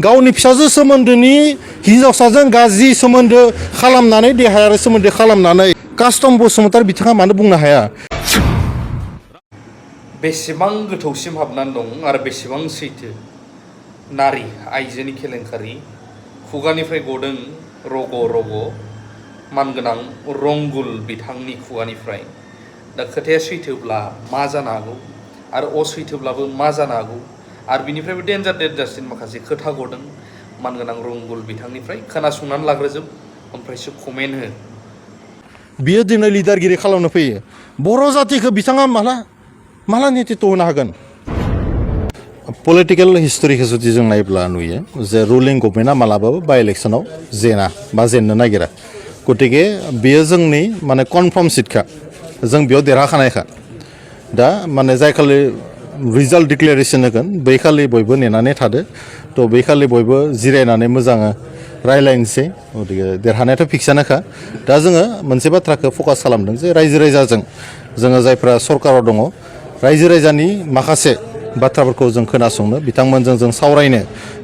गावनि फिसाजो सोमोन्दोनि हिनजावसाजों गाज्रि सोमोन्दो खालामनानै देहायारि सोमोन्दो खालामनानै कास्टम बसुमतारी बिथाङा मानो बुंनो हाया बेसेबां गोथौसिम हाबनानै दं आरो बेसेबां सैथो नारी आइजोनि केलेंकारि खुगानिफ्राय गदों रग' रग' मानगोनां रंगुल बिथांनि खुगानिफ्राय दा खोथाया सैथोब्ला मा जानो हागौ आरो असैथोब्लाबो मा जानो हागौ आरो बिनिफ्रायबो डेन्जारसिन माखासे खोथा गदों मानगोनां रंगुल बिथांनिफ्राय खोनासंनानै लाग्रोजोब ओमफ्रायसो कमेन्ट हो बियो दिनै लिडारगिरि खालामनो फैयो बर' जातिखौ बिथाङा माला नेतृत्व होनो हागोन पलिटिकेल हिस्टरिखौ जुदि जों नायोब्ला नुयो जे रुलिं गभर्नमेन्टआ मालाबाबो बाइ इलेक्सनाव जेना बा जेननो नागिरा गतिके बेयो जोंनि माने कनफार्म सिटखा जों बेयाव देरहाखानायखा दा माने जाय खालि रिजाल्ट डिक्लेरेसन होगोन बै खालि बयबो नेनानै थादो थ' बै खालि बयबो जिरायनानै मोजाङै रायलायनोसै गतिके देरहानायाथ' फिक्सानोखा दा जोङो मोनसे बाथ्राखौ फकास खालामदों जे रायजो राजाजों जोङो जायफ्रा सरकाराव दङ रायजो राजानि माखासे बाथ्राफोरखौ जों खोनासंनो बिथांमोनजों जों सावरायनो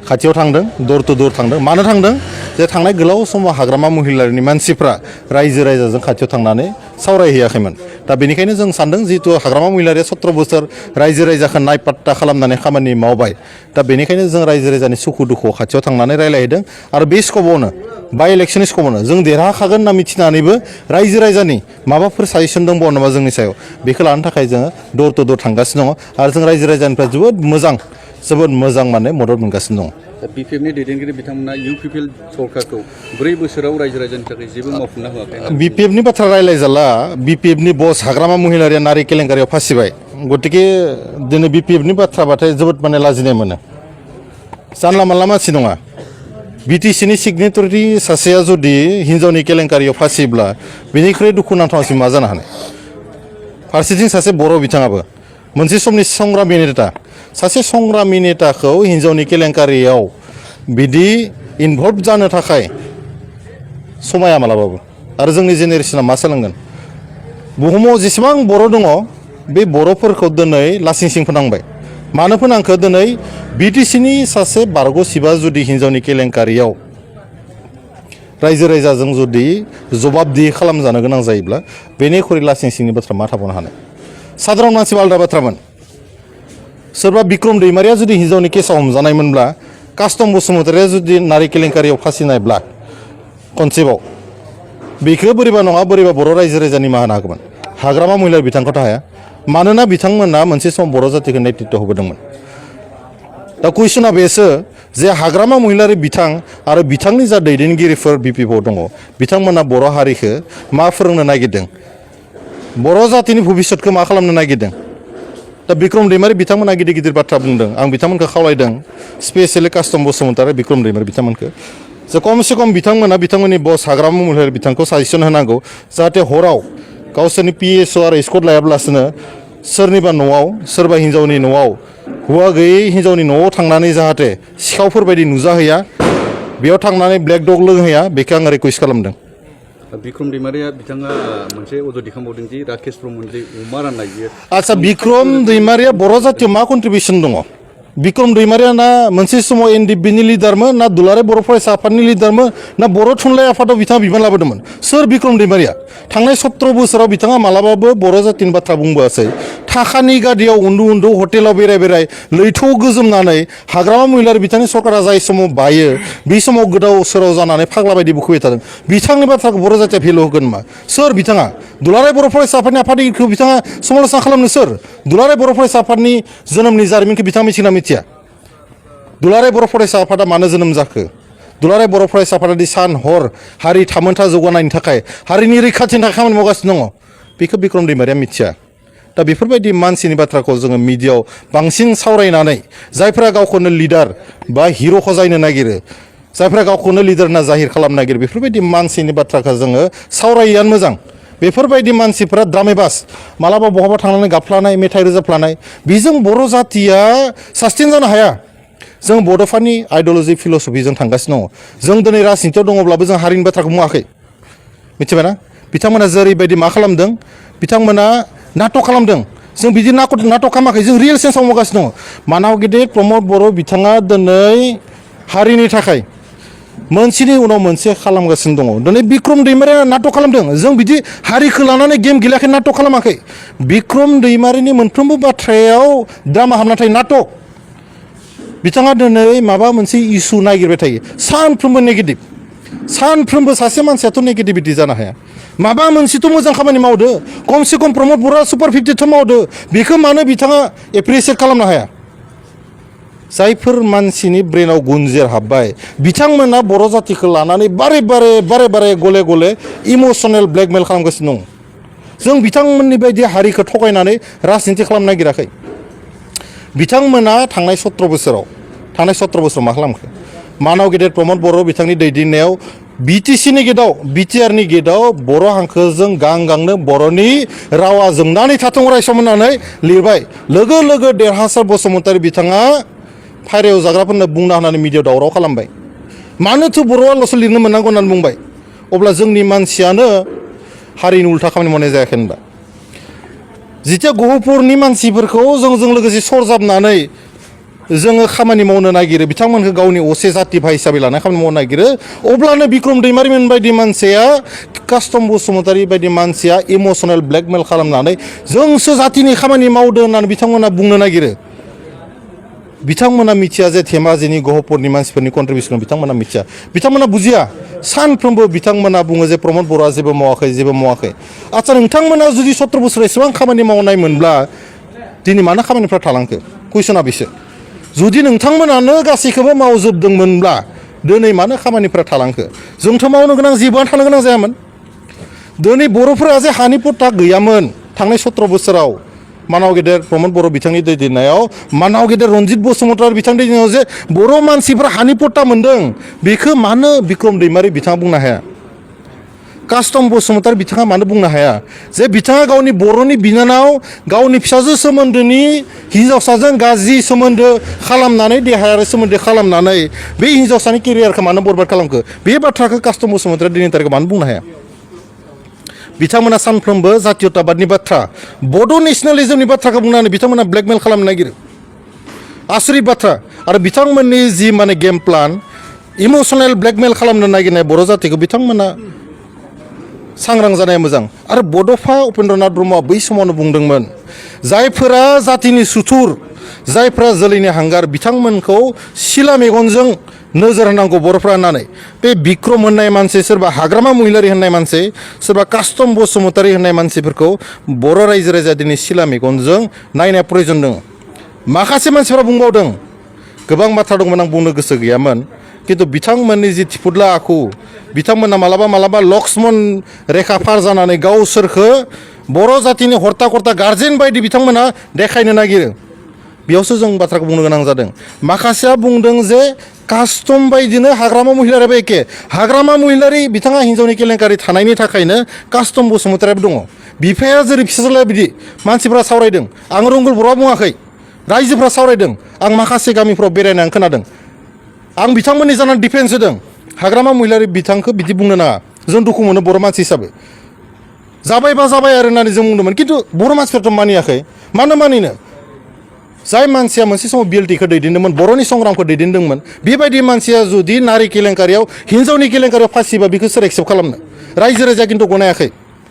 खाथियाव थांदों दर टु दर थांदों मानो थांदों जे थांनाय गोलाव समाव हाग्रामा महिलारिनि मानसिफ्रा रायजो राजाजों खाथियाव थांनानै सावरायहैयाखैमोन दा बेनिखायनो जों सानदों जिहेतु हाग्रामा महिलारिया 17 बोसोर रायजो राजाखौ नायपात्ता खालामनानै खामानि मावबाय दा बेनिखायनो जों रायजो राजानि सुखु दुखुआव खाथियाव थांनानै रायलायहैदों आरो बे स्कपआवनो बाइ इलेक्सननि स्कपआवनो जों देरहाखागोन होनना मिथिनानैबो रायजो राजानि माबाफोर साजेसन दंबावो नामा जोंनि सायाव बेखौ लानो थाखाय जोङो दर टु दर थांगासिनो दङ आरो जों रायजो राजानिफ्राय जोबोद मोजां माने मदद मोनगासिनो दङ बिपिएफनि दैदेनगिरि बिथांमोना इउपिपिएल सरकारखौ 4 बोसोराव रायजो राजानि थाखाय जेबो मावफुंना होआखै बिपिएफनि बाथ्रा रायलायजाला बिपिएफनि बस हाग्रामा महिलारिया नारी केलेंकारियाव फासिबाय गतिके दिनै बिपिएफनि बाथ्राबाथाय जोबोद माने लाजिनाय मोनो जानला मानला मानसि नङा बिटिसिनि सिगनेटरि सासेया जुदि हिन्जावनि केलेंकारियाव फासियोब्ला बेनिख्रुइ दुखुनांथावसिन मा जानो हानाय फारसेथिं सासे बर' बिथाङाबो मोनसे समनि संग्रामि नेता सासे संग्रामि नेताखौ हिन्जावनि केलेंकारियाव बिदि इनभल्भ जानो थाखाय समाया मालाबाबो आरो जोंनि जेनेरेसना मा सोलोंगोन बुहुमाव जेसेबां बर' दङ बे बर'फोरखौ दिनै लासिं सिं फोनांबाय मानो फोनांखो दिनै बिटिसिनि सासे बारग' सिबा जुदि हिन्जावनि केलेंकारियाव रायजो राजाजों जुदि जबाबदिहि खालामजानो गोनां जायोब्ला बेनिख्रुइ लासिं सिंनि बाथ्रा मा थाबावनो हानाय साधारन मानसिबा आलादा बाथ्रामोन सोरबा बिक्रम दैमारिया जुदि हिन्जावनि केसाव हमजानायमोनब्ला कास्टम बसुमतारिया जुदि नारी केलेंकारियाव फासिनायब्ला कनसेप्टआव बेखौ बोरैबा नङा बोरैबा बर' रायजो राजा निमाहा होनो हागौमोन हाग्रामा महिलारि बिथांखौथ' हाया मानोना बिथांमोना मोनसे सम बर' जातिखौ नेतृत्व होबोदोंमोन दा कुइसना बेसो जे हाग्रामा महिलारि बिथां आरो बिथांनि जा दैदेनगिरिफोर बिपिएफआव दङ बिथांमोना बर' हारिखौ मा फोरोंनो नागिरदों बर' जातिनि भबिष्यतखौ मा खालामनो नागिरदों दा बिक्रम दैमारि बिथांमोना गिदिर गिदिर बाथ्रा बुंदों आं बिथांमोनखौ खावलायदों स्पेसियेलि कास्टम बसुमतारी बिक्रम दैमारि बिथांमोनखौ जे खमसे खम बिथांमोना बिथांमोननि बस हाग्रामा महिलारि बिथांखौ साजेसन होनांगौ जाहाथे हराव गावसोरनि पिएसअ आरो स्कट लायाब्लासिनो सोरनिबा न'आव सोरबा हिन्जावनि न'आव हौवा गैयै हिन्जावनि न'आव थांनानै जाहाथे सिखावफोरबायदि नुजाहैया बेयाव थांनानै ब्लेक डग लोंहैया बेखौ आं रिकुवेस्ट खालामदों बिक्रम दैमारिया बिथाङा मोनसे अजद दिखांबावदों दि राकेश ब्रह्मजों अमा राननाय बियो आच्छा बिक्रम दैमारिया बर' जातियाव मा कन्ट्रिबिउसन दङ बिक्रम दैमारिया ना मोनसे समाव एनडिएफबिनि लिडारमोन ना दुलाराय बर' फरायसा आफादनि लिडारमोन ना बर' थुनलाइ आफादाव बिथाङा बिबान लाबोदोंमोन सोर बिक्रम दैमारिया थांनाय 17 बोसोराव बिथाङा मालाबाबो बर' जातिनि बाथ्रा बुंबोआसै थाखानि गादियाव उन्दु हटेलाव बेराय लैथोआव गोजोमनानै हाग्रामा महिलारि बिथांनि सरकारा जाय समाव बायो बे समाव गोदाव सोराव जानानै फाग्ला बायदि बुखुबाय थादों बिथांनि बाथ्राखौ बर' जातिया भेलु होगोन मा सोर बिथाङा दुलाराय बर' फरायसा आफादनि आफादगिरिखौ बिथाङा समालोचना खालामनो सोर दुलाराय बर' फरायसा आफादनि जोनोमनि जारिमिनखौ बिथाङा मिथिना मिथिया दुलाराय बर' फरायसा आफादा मानो जोनोम जाखो दुलाराय बर' फरायसा आफादा सान हर हारि थामोनथा जौगानायनि थाखाय हारिनि रैखाथिनि थाखाय खामानि मावगासिनो दङ बेखौ बिक्रम दैमारिया मिथिया दा बेफोरबायदि मानसिनि बाथ्राखौ जोङो मिडियाआव बांसिन सावरायनानै जायफ्रा गावखौनो लिडार बा हिर' खजायनो नागिरो जायफ्रा गावखौनो लिडार होनना जाहिर खालामनो नागिरो बेफोरबायदि मानसिनि बाथ्राखौ जोङो सावरायैयानो मोजां बेफोरबायदि मानसिफोरा द्रामेबास मालाबा बहाबा थांनानै गाबफ्लानाय मेथाइ रोजाबफ्लानाय बेजों बर' जातिया सास्टेन जानो हाया जों बड'फानि आइडिअल'जि फिल'सफिजों थांगासिनो दङ जों दिनै राजनितियाव दङब्लाबो जों हारिनि बाथ्राखौ बुङाखै मिथिबायना बिथांमोना जेरैबायदि मा खालामदों बिथांमोना नाटक खालामदों जों बिदि नाटक खालामाखै जों रियेल सेन्सआव मावगासिनो दङ मानाव गिदिर प्रमद बर' बिथाङा दिनै हारिनि थाखाय मोनसेनि उनाव मोनसे खालामगासिनो दङ दिनै बिक्रम दैमारिया नाटक खालामदों जों बिदि हारिखौ लानानै गेम गेलेयाखै नाटक खालामाखै बिक्रम दैमारिनि मोनफ्रोमबो बाथ्रायाव द्रामा हाबना थायो नाटक बिथाङा दिनै माबा मोनसे इसु नागिरबाय थायो सानफ्रोमबो नेगेटिभ सानफ्रोमबो सासे मानसियाथ' नेगेटिभिटि जानो हाया माबा मोनसेथ' मोजां खामानि मावदो खमसे खम प्रमद बर'आ सुपार 50थ' मावदो बेखौ मानो बिथाङा एप्रिसियेट खालामनो हाया जायफोर मानसिनि ब्रेनाव गुनजेर हाबबाय बिथांमोना बर' जातिखौ लानानै बारे बारे गले गले इमोसनेल ब्लेकमेल खालामगासिनो दं जों बिथांमोननि बायदि हारिखौ थगायनानै राजनिति खालामनो नागिराखै बिथांमोना थांनाय 17 बोसोराव मा खालामखो मानाव गेदेर प्रमद बर' बिथांनि दैदेननायाव बिटिसिनि गेटआव बिटिआरनि गेटआव बर' हांखोजों गांनो बर'नि रावा जोंनानै थाथों अरायसम होननानै लिरबाय लोगो लोगो देरहासार बसुमतारी बिथाङा फायरायाव जाग्राफोरनो बुंना होनानै मिडियायाव दावराव खालामबाय मानोथो बर'आल'सो लिरनो मोननांगौ होननानै बुंबाय अब्ला जोंनि मानसियानो हारिनि उल्था खामानि मावनाय जायाखै होनबा जिथिया गहपुरनि मानसिफोरखौ जोंजों लोगोसे सरजाबनानै जोङो खामानि मावनो नागिरो बिथांमोनखौ गावनि असे जाति भाइ हिसाबै लानानै खामानि मावनो नागिरो अब्लानो बिक्रम दैमारिमोन बायदि मानसिया कास्टम बसुमतारी बायदि मानसिया इमोसनेल ब्लेकमेल खालामनानै जोंसो जातिनि खामानि मावदो होननानै बिथांमोना बुंनो नागिरो बिथांमोना मिथिया जे धेमाजिनि गहपुरनि मानसिफोरनि कन्ट्रिबिउसनखौ बिथांमोना मिथिया बिथांमोना बुजिया सानफ्रोमबो बिथांमोना बुङो जे प्रमद बर'आ जेबो मावाखै आच्चा नोंथांमोना जुदि 17 बोसोर एसेबां खामानि मावनाय मोनब्ला दिनै मानो खामानिफ्रा थालांखो कुइसना बेसो जुदि नोंथांमोनानो गासैखौबो मावजोबदोंमोनब्ला दिनै मानो खामानिफ्रा थालांखो जोंथ' मावनो गोनां जेबोआनो थानो गोनां जायामोन दिनै बर'फोरा जे हानि पट्टा गैयामोन थांनाय 17 बोसोराव मानाव गेदेर प्रमद बर' बिथांनि दैदेननायाव मानाव गेदेर रनजित बसुमतारी बिथांनि दैदेननायाव जे बर' मानसिफ्रा हानि पट्टा मोन्दों बेखौ मानो बिक्रम दैमारि बिथाङा बुंनो हाया कास्टम बसुमतारी बिथाङा मानो बुंनो हाया जे बिथाङा गावनि बर'नि बिनानाव गावनि फिसाजो सोमोन्दोनि हिन्जावसाजों गाज्रि सोमोन्दो खालामनानै देहायारि सोमोन्दो खालामनानै बे हिन्जावसानि केरियारखौ मानो बरबाद खालामखो बे बाथ्राखौ कास्टम बसुमतारी दिनैनि तारिखआव मानो बुंनो हाया बिथांमोना सानफ्रोमबो जातीयताबादनि बाथ्रा बड' नेसनेलिजमनि बाथ्राखौ बुंनानै बिथांमोना ब्लेकमेल खालामनो नागिरो आसुरित बाथ्रा आरो बिथांमोननि जि माने गेम प्लान इमोसनेल ब्लेकमेल खालामनो नागिरनाय बर' जातिखौ बिथांमोना सांग्रां जानाया मोजां आरो बड'फा उपेन्द्रनाथ ब्रह्मआ बै समावनो बुंदोंमोन जायफोरा जातिनि सुथुर जायफोरा जोलैनि हांगार बिथांमोनखौ सिला मेगनजों नोजोर होनांगौ बर'फ्रा होननानै बे बिक्रम होननाय मानसि सोरबा हाग्रामा महिलारि होननाय मानसि सोरबा कास्टम बसुमतारी होननाय मानसिफोरखौ बर' रायजो राजा दिनै सिला मेगनजों नायनाया प्रयजन दङ माखासे मानसिफ्रा बुंबावदों गोबां बाथ्रा दंमोन आं बुंनो गोसो गैयामोन खिन्थु बिथांमोननि जि थिफुदला आखु बिथांमोना मालाबा लक्ष्मण रेखा पार जानानै गावसोरखौ बर' जातिनि हर्ता कर्ता गार्जेन बायदि बिथांमोना देखायनो नागिरो बेयावसो जों बाथ्राखौ बुंनो गोनां जादों माखासेया बुंदों जे कास्टम बायदिनो हाग्रामा महिलारियाबो एखे हाग्रामा महिलारि बिथाङा हिन्जावनि केलेंकारि थानायनि थाखायनो कास्टम बसुमतारियाबो दङ बिफाया जेरै फिसाज्लाया बिदि मानसिफ्रा सावरायदों आं रंगुल बर'आ बुङाखै रायजोफ्रा सावरायदों आं माखासे गामिफ्राव बेरायनानै खोनादों आं बिथांमोननि जानानै डिफेन्स होदों हाग्रामा महिलारि बिथांखौ बिदि बुंनो नाङा जों दुखु मोनो बर' मानसि हिसाबै जाबायबा जाबाय आरो होननानै जों बुंदोंमोन खिन्थु बर' मानसिफ्राथ' मानियाखै मानो मानिनो जाय मानसिया मोनसे समाव बिएलटिखौ दैदेनदोंमोन बर'नि संग्रामखौ दैदेनदोंमोन बेबायदि मानसिया जुदि नारि केलेंकारियाव हिन्जावनि केलेंकारियाव फासिबा बेखौ सोर एक्सेप्ट खालामनो रायजो राजाया खिन्थु गनायाखै